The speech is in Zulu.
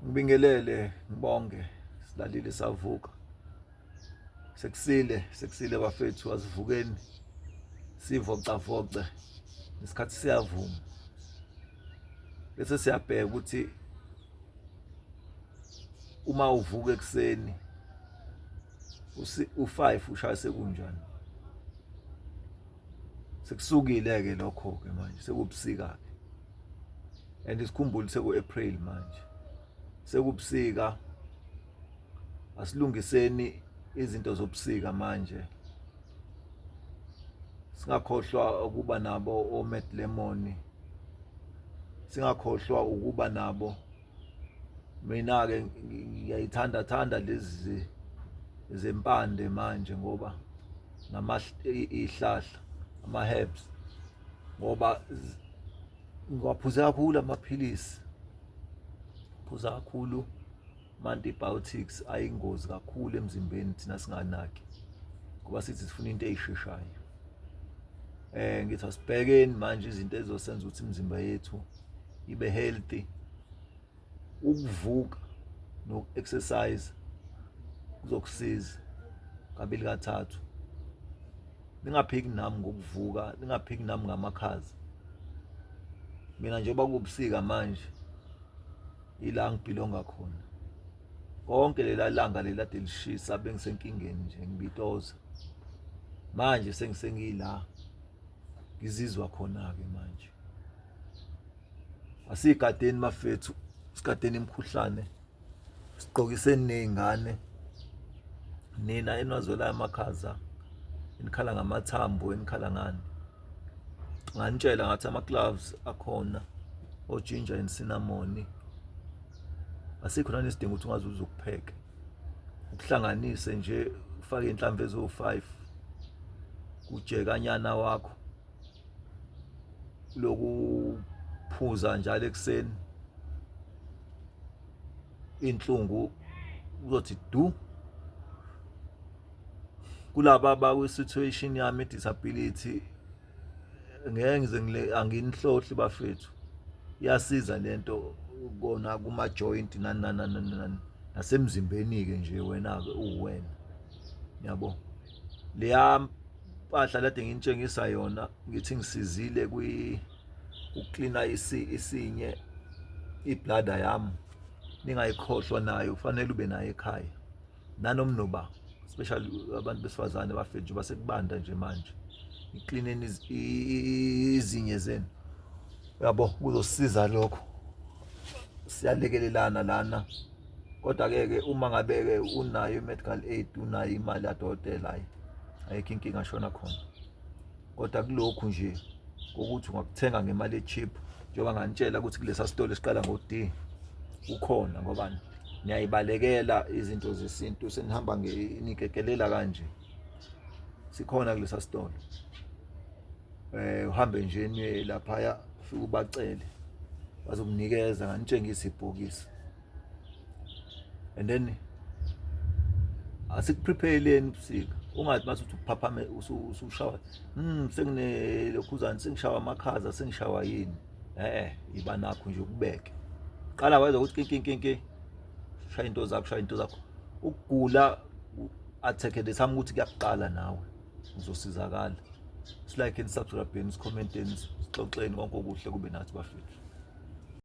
Ngibingelele ngibonge silalile savuka. Sekusile sekusile bafethu asivukeni sivocavoce isikhathi siyavuma. Bese siyabheka ukuthi uma uvuka ekuseni u5 ushaya sekunjani. Sekusukile ke lokho ke manje sekubusika ke. And isikhumbule seku-April manje sekubusika asilungiseni izinto zobusika manje singakhohlwa ukuba nabo oMatt Lemon singakhohlwa ukuba nabo mina ke ngiyayithanda thanda lezi zempande manje ngoba nama ihlahla ama herbs ngoba ngiwaphuze kakhulu amaphilisi phuza kakhulu ama-antibiotics ayingozi kakhulu emzimbeni thina singanaki ngoba sithi sifuna into eyisheshayo eh ngithi asibhekeni manje izinto ezizosenza ukuthi imizimba yethu ibe healthy ukuvuka noku-exercise kuzokusiza kabili kathathu ningaphiki nami ngokuvuka ningaphiki nami ngamakhaza mina njengoba kuwubusika manje ila ngibhilonga khona konke lela langa lela de lishisa bengisenkingeni nje ngibitoza manje sengisengila ngizizwa khona ke manje asigadeni mafethu sigadeni imikhuhlane sigqokiseni nezingane nina enwazwelayo amakhaza enikhala ngamathambo enikhala ngani nganitshela ngathi ama-gloves akhona o-ginger and cinnamon asikho nanesidingo ukuthi ungaze uzokupheka ukuhlanganise nje ufake inhlamvu eziwu-5 kujekanyana wakho lokuphuza njalo ekuseni inhlungu uzothi du kulaba abakwi situation yami disability ngeke ngize ngile anginihlohli bafethu iyasiza lento kona kuma joint nani nani nani nani nasemzimbeni ke nje wena ke uwena yabo leya mpahla lade nginitshengisa yona ngithi ngisizile kwi ukuklina isinye iblada yami ningayikhohlwa nayo kufanele ube nayo ekhaya nanoma noba especially abantu besifazane bafethu nje basekubanda nje manje iklineni izinye zenu yabo kuzosiza lokho siyalekelelana lana kodwa ke ke uma ngabe ke unayo i-medical aid unayo imali yadokotela hayi ayikho inkinga shona khona kodwa kulokhu nje kokuthi ungakuthenga ngemali e-cheap njengoba nganitshela ukuthi kulesa sitolo esiqala ngo-D ukhona ngoba niyayibalekela izinto zesintu senihamba nikekelela kanje sikhona kulesa sitolo eh uhambe nje niye laphaya ufike ubacele bazokunikeza nganitshengisa ibhokisi and then asikuprepare-leni ubusika ungathi mase uthi uphaphame usushawa senginelokhuzane sengishawa amakhaza sengishawa yini eh iba nakho nje ukubeke qala wezwa ukuthi kinkinkinki shaya into zakho shaya into zakho ukugula attack the time ukuthi kuyakuqala nawe uzosizakala silike and subscribe sikhomenteni sixoxeni konke okuhle kube nathi bafethu.